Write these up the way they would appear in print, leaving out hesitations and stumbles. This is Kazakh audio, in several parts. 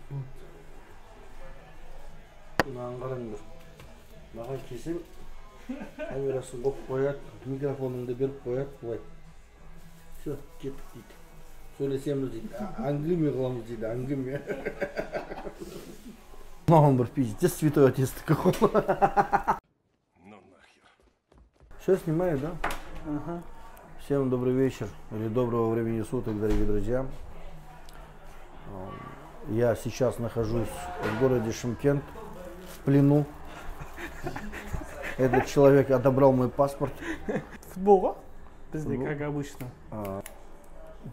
Болады. Мынаған қараңдар. Маған келсең, камерасын қойып қояды, микрофоныңды беріп қояды, былай. Все, кеттік дейді. Сөйлесеміз дейді, әңгіме қыламыз дейді, әңгіме. Мынауың бір пиздец, святой отецтікі ғой. Ну нахер. Все снимаю, да? Ага. Всем добрый вечер или доброго времени суток, дорогие друзья. Я сейчас нахожусь в городе Шымкент, в плену. Этот человек отобрал мой паспорт. Футбол ғой? Бізде, Футбол. как обычно.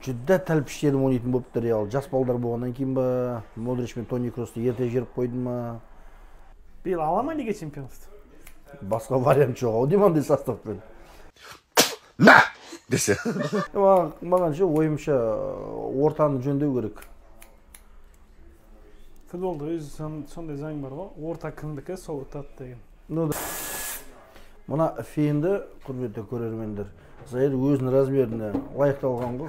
Жүдә тәлпіштеніп ойнайтын болыпты Реал. Жас балдар болғаннан кейін ба, Модрич мен Тони Кросты ерте жіберіп қойды ма? Биыл ала ма Лига чемпионов? Басқа вариант жоқ ау деймін андай составпен. На! Десе. Маған ше, ойымша, ортаны жөндеу керек. Футболда өзі сондай заң бар ғой, орта кімдікі, сол ұтады деген. Ну да. Мына фенді, құрметті көрермендер, Заир өзінің размеріне лайықталған ғой.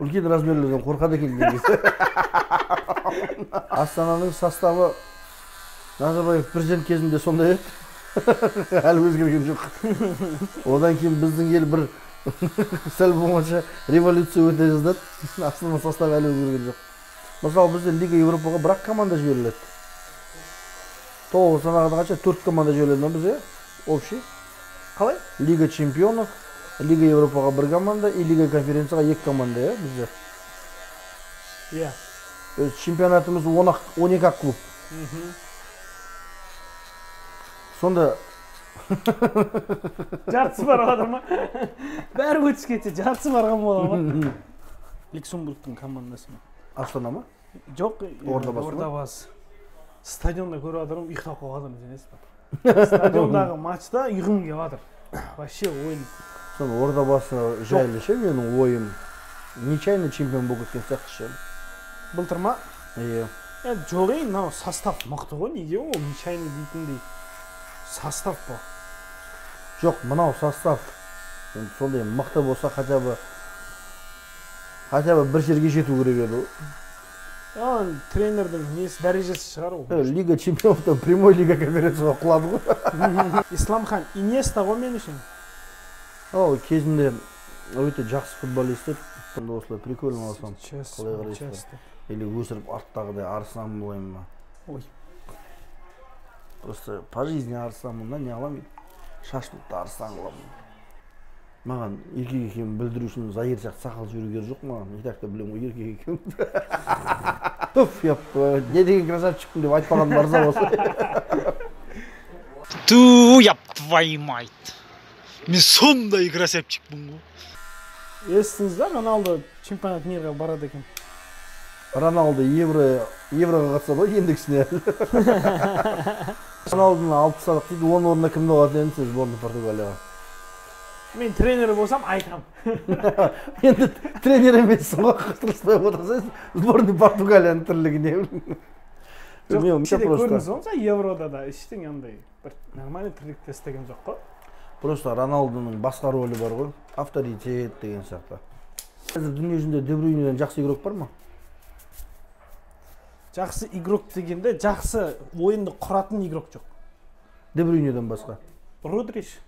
Үлкен размерлерден қорқады екен негізі. Астананың составы Назарбаев президент кезінде сондай еді. Әлі өзгерген жоқ. Одан кейін біздің ел бір сәл болмаса революция өте жаздады. Астана составы әлі өзгерген жоқ. Мысалы, бізде Лига Европаға бір-ақ команда жіберіледі. Тоғыз санағанда қанша? 4 команда жіберіледі ма бізде? Общий. Қалай? Лига чемпионов, Лига Европаға бір команда и Лига конференцияға 2 команда, иә, бізде. Иә. Өз чемпионатымыз он екі ақ клуб. Сонда жартысы барған адам ма? Бәрі өтіп кетсе, жартысы барған бола ма? Люксембургтың командасы ма? Астана ма? Жоқ, Ордабасы ма? Ордабасы. Стадионда көріп жатырмын, ұйықтап қалып жатырмын, сенесіз ба? Стадиондағы матчта ұйқым келіп жатыр. Вообще ойын. Сон Ордабасы жайлы ше, менің ойым. Нечаянно чемпион болып кеткен сияқты ше. Былтыр ма? Иә. Енді жоқ ей, мынау состав мықты ғой, неге ол нечаянно дейтіндей состав бұл. Жоқ, мынау состав енді сондай мықты болса, хотя бы бір жерге жету керек еді ғой. Тренердің несі, дәрежесі шығар ол. Лига чемпионовтан прямой Лига конференцияға құлады ғой. Исламхан Иньеста ғой мен үшін. Ол кезінде өте жақсы футболист еді. Сонда осылай прикольно алсам, Сейчас, қалай қарайсыздар? сейчас. Или өсіріп арттағыдай арыслан болайын ба? Ой. Просто по жизни арысланмын да, не аламын. Шашымды да арыслан қыламын. Маған еркек екенін білдіру үшін Заир сияқты сақал жіберу керек жоқ маған. И так та білемін ғой еркек екенімді. Туф, не деген красавчикпін деп айтпаған барза болса. Ту, яп твою мать. Мен сондай красавчикпін ғой. Естіңіз да, Роналдо чемпионат мирға барады екен. Роналдо евроға қатысады ғой ендігісіне. Роналдоны алып тастадық дейді, оның орнына кімді алатын едіңіз сборная Португалияға? Мен тренер болсам айтам. Енді тренер емессің ғой, тырыспай отырсаң, сборная Португалияның тірлігіне. Жоқ, Мен кешеде просто көрдіңіз ғой, мысалы, Еврода да ештеңе андай бір нормальный тірлікте істеген жоқ қой. Просто Роналдоның басқа рөлі бар ғой, авторитет деген сияқты. Қазір дүние жүзінде Де Брюйнеден жақсы игрок бар ма? Жақсы игрок дегенде жақсы ойынды құратын игрок жоқ. Де Брюйнеден басқа. Родриш.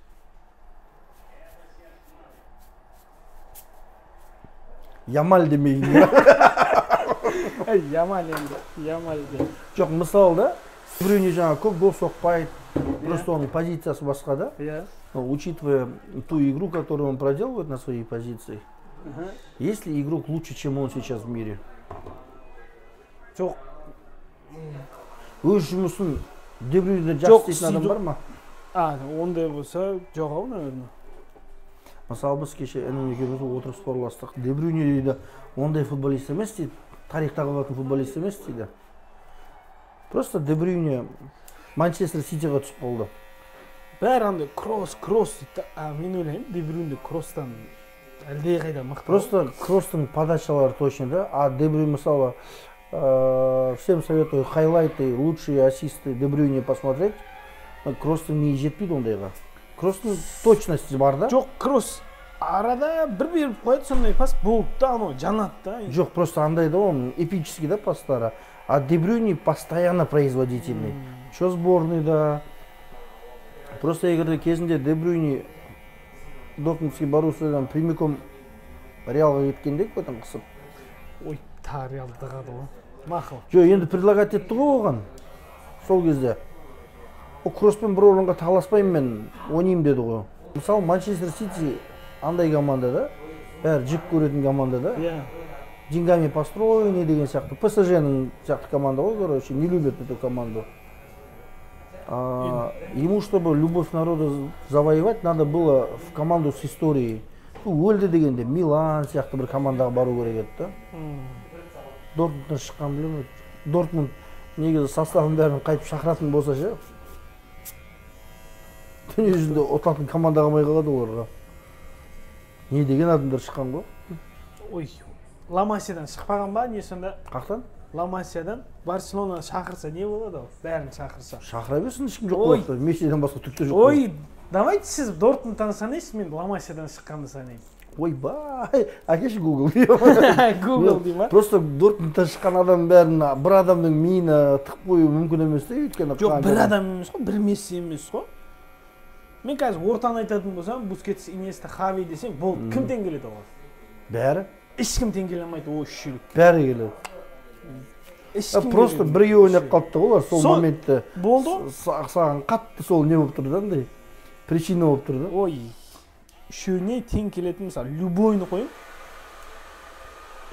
Ямаль демейін. Эй, Ямаль енді, Ямаль де. Жоқ, мысалы да, Де Брюйне жаңа көп гол соқпайды. Просто оның позициясы басқа да. Иә. Но учитывая ту игру, которую он проделывает на своей позиции, есть ли игрок лучше, чем он сейчас в мире? Жоқ. Өз жұмысын Де Брюйнеден жақсы Жоқ, істейтін адам істейді. бар ма? А, ондай болса жоқ ау, наверное. Мысалы, біз кеше інім екеуміз отырып спорластық. Де Брюйне дейді, ондай футболист емес дейді, тарихта қалатын футболист емес дейді. Просто Де Брюйне Манчестер Ситиға түсіп қалды. Бәрі андай кросс, кросс дейді да. А, мен ойлаймын, Де Брюйне кросстан әлдеқайда мықты. Просто кросстың подачалары точно, да? А Де Брюйне, мысалы, всем советую хайлайты, лучшие ассисты Де Брюйне посмотреть. Кросстың миы жетпейді ондайға. Кросстың точности бар да? Жоқ, кросс Арада бір беріп қояды сондай пас, болды да, анау жанады да. Жоқ, просто андай да, он эпический да пастары. А Де Брюйне постоянно производительный. Че сборный да. Просто егер де кезінде Де Брюйне Дортмундский Боруссиядан прямиком Реалға кеткенде көтін қысып. Ой, та Реалды тығады ғой. Мақұл. Жоқ, енді предлагать етті ғой оған. Сол кезде. О, Кросспен бір орынға таласпаймын мен, ойнаймын деді ғой. Мысалы, Манчестер Сити андай команда да, бәрі жек көретін команда да. Иә. Деньгами построенный деген сияқты. ПСЖ-ның сияқты команда ғой, короче, не любят эту команду. Ему, чтобы любовь народа завоевать, надо было в команду с историей. Өлді дегенде Милан сияқты бір командаға бару керек еді да. Дортмундтан шыққан білемін. Дортмунд негізі составын бәрін қайтып шақыратын болса ше, дүние жүзінде ұтатын команда қалмай қалады оларға. Не деген адамдар шыққан ғой. Ой, Ла Масиядан шықпаған ба, не сонда? Қақтан? Ла Масиядан Барселона шақырса не болады ол? Бәрін шақырса. Шақыра берсін, ешкім жоқ болады. Мессиден басқа түк те жоқ. Ой, давайте сіз Дортмундтан санайсыз, мен Ла Масиядан шыққанды санаймын. Ойбай, әкеші Google. Google дей ма? Просто Дортмундтан шыққан адам бәрін бір адамның миына тығып қою мүмкін емес те, өйткені жоқ, бір адам емес қой, бір Месси емес қой. Мен қазір ортаны айтатын болсам, Бускетс, Иньеста, Хави десем, болды, кім тең келеді оған? Бәрі. Ешкім тең келе алмайды, о үшеулік. Бәрі келеді. Просто бірге ойнап қалыпты ғой олар сол моментте. Болды. Саған қатты сол не болып тұр да, андай причина болып тұр да. Ой, үшеуіне тең келетін, мысалы, любойны қойып,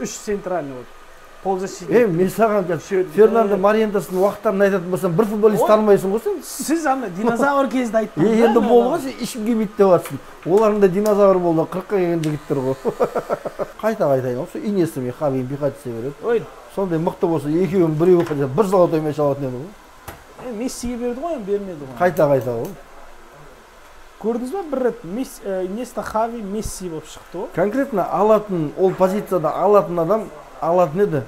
үш центральный вот. Полузащитник. Мен саған Фернандо Мориентестің уақыттарын айтатын болсам, бір футболист танымайсың ғой сен. Сіз ана динозавр кезді айттыңыз. Енді болды ғой, сен ешкім келмейді деп жатсың. Олардың да динозавр болды, 40-қа келген жігіттер ғой. Қайта-қайта айналып, сол Иньеста мен Хавиін пихать ете береді. Ой, сондай мықты болса, екеуін біреуі хотя бір золотой мяч алатын еді ғой. Мессиге берді ғой, бермеді ғой. Қайта-қайта ғой. Көрдіңіз ба, бір рет Иньеста, Хави, Месси болып шықты ғой. Конкретно алатын, ол позицияда алатын адам алатын еді.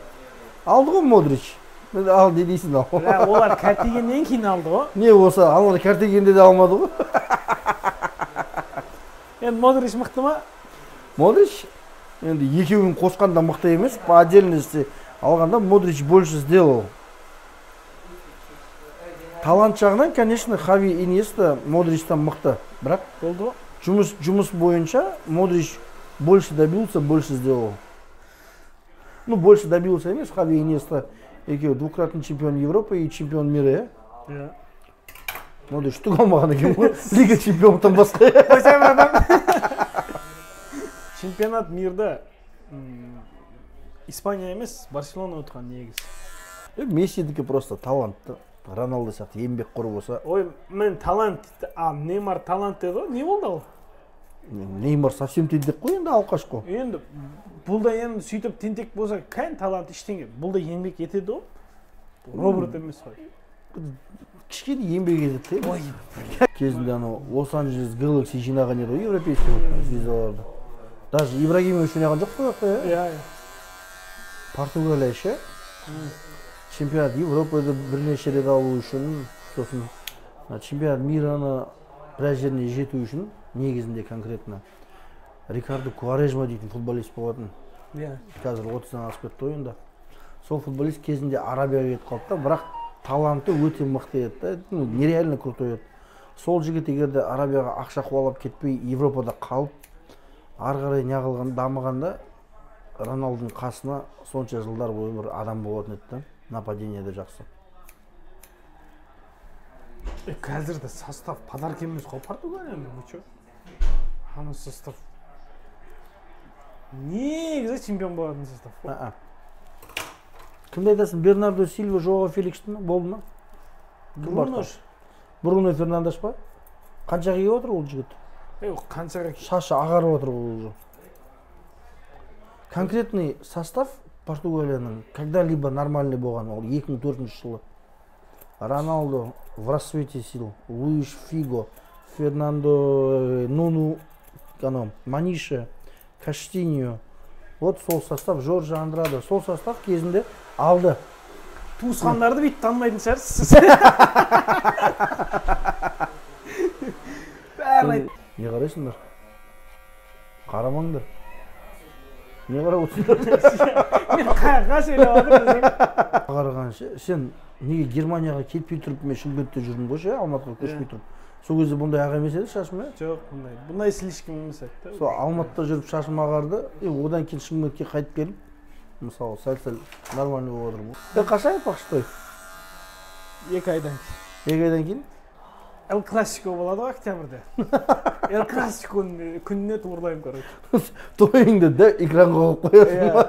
Алды ғой Модрич. Ал не дейсің ал. Олар кәртегеннен кейін алды ғой. Не болса, алар кәртегенде де алмады ғой. Енді Модрич мықты ма? Модрич енді екеуін қосқанда мықты емес, по отдельности алғанда Модрич больше сделал. Талант жағынан, конечно, Хави, Иньеста Модричтан мықты. Бірақ болды ғой. Жұмыс бойынша Модрич больше добился, больше сделал. Ну, больше добился емес, Хави, Иньеста екеуі двукратный чемпион Европы и чемпион мира, иә? Модрич түк алмаған екен ғой, Лига чемпионтан басқа. Қойсай, братан. Чемпионат мирда Испания емес, Барселона ұтқан негізі. Мессидікі просто талантты. Роналдо сияқты еңбекқор болса. Ой, мен талант, а Неймар талант деді ғой, не болды ол? Неймар совсем тентек қой енді, алқаш қой. Енді бұл да енді сөйтіп тентек болса, кән талант ештеңе. Бұл да еңбек етеді ғой. Роберт емес қой. Кішкене еңбек етеді. Ой. Кезінде анау Лос-Анджелес Гэлакси жинаған еді ғой, европейский звездаларды. Даже Ибрагимович ойнаған жоқ қой, иә? Иә. Португалия ше? Чемпионат Европада бірнеше рет алу үшін, сосын чемпионат мираны біраз жеріне жету үшін, негізінде конкретно Рикардо Куарежма дейтін футболист болатын. Иә. Қазір 30-дан асып кетті ғой енді. Сол футболист кезінде Арабияға кетіп қалды да, бірақ таланты өте мықты еді да, ну, нереально крутой еді. Сол жігіт егер де Арабияға ақша қуалап кетпей, Европада қалып, ары қарай неғылған, дамығанда Роналдудың қасына сонша жылдар бойы бір адам болатын еді да. Нападениеде жақсы. Қазір де состав подарок емес қой Португалияның, вы чё? Ана состав негізі чемпион болатын состав қой. Кімді айтасың? Бернардо Сильва, Жоао Феликсті ме? Болды ма? Бруно. Бруно Фернандеш па? Қаншаға келіп отыр ол жігіт? Қаншаға? Шашы ағарып отыр ол уже. Конкретный состав Португалияның когда-либо нормальный болған ол 2004 жылы. Роналдо в расцвете сил, Луиш Фиго, Фернандо Нуну, Манише, Каштиньо. Вот сол состав, Жоржа Андрадо. Сол состав кезінде алды. Туысқандарды бүйтіп танымайтын шығарсыз. Бәрін айт. Не қарайсыңдар? Қарамаңдар. Не қарап отырсыңдар? Мен қаяққа сөйлеп жатырмын? Қарағанша, сен неге Германияға кетпей тұрып, мен Шымкентте жүрдім ғой ше, Алматыға көшпей тұрып. Сол кезде бұндай ақ емес еді шашым, ә? Жоқ, бұндай слишком емес еді. Сол Алматыда жүріп шашым ағарды, и одан кейін Шымкентке қайтып келіп, мысалы, сәл-сәл нормальный болып отырмын. Сен қашан айтпақшы той? 2 айдан кейін. 2 айдан кейін? Эл Классико болады ғой октябрьде. Эл Классиконы күніне туырлаймын, короче. Тойыңды да экранға қойып қоясың ба?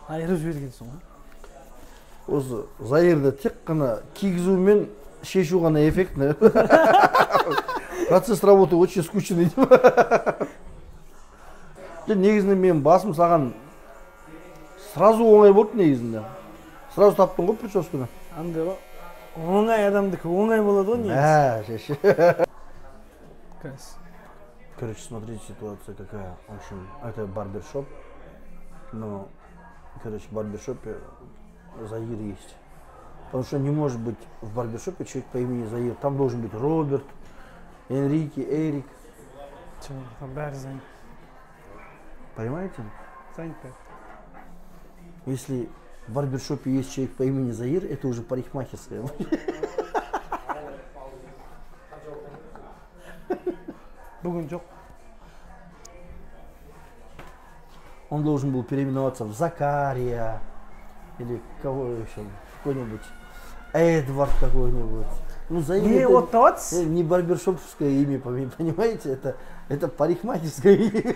Айырып жібергенсің ғой. Осы Заирді тек қана кигізу мен шешу ғана эффектіні. Процесс работы очень скучный. Негізінде мен басым саған сразу оңай болды негізінде. Сразу таптың ғой прическаны. Андай ғой, оңай адамдікі оңай болады ғой негізі. Шеше. Короче, смотрите, ситуация какая. В общем, это барбершоп. Но, короче, в барбершопе Заир есть. Потому что не может быть в барбершопе человек по имени Заир. Там должен быть Роберт, Энрике, Эрик. Чего, там бәрі занят. Понимаете? Занят. Если в барбершопе есть человек по имени Заир, это уже парикмахерская. Бүгін жоқ. Он должен был переименоваться в Закария или кого еще, какой-нибудь Эдвард какой-нибудь. Ну, Заир не, это не барбершоповское имя, понимаете, это парикмахерское имя.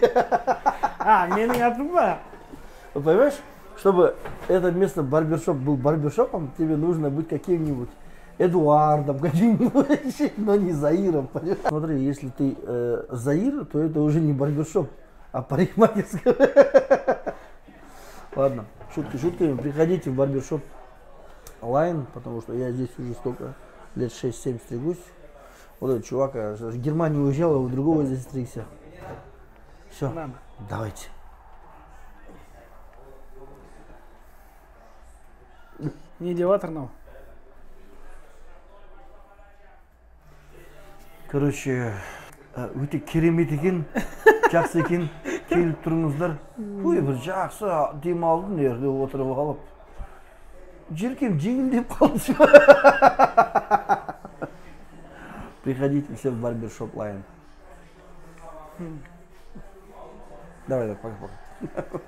А, менің атым ба? Понимаешь, чтобы это место барбершоп был барбершопом, тебе нужно быть каким-нибудь Эдуардом, каким-нибудь, но не Заиром. Понимаешь? Смотри, если ты Заир, то это уже не барбершоп, а парикмахерская. Ладно, шутки шутками. Приходите в барбершоп Лайн, потому что я здесь уже столько лет 6-7 стригусь. Вот этот чувак в Германию уезжал, а у другого здесь стригся. Все, давайте. Не деп жатыр мынау? Короче, өте керемет екен, жақсы екен, келіп тұрыңыздар. Ой, бір жақсы демалдым, жерде отырып алып. Желкем жеңілдеп қалды. Приходите все в барбершоп Лайн. Давай, давай, пока-пока.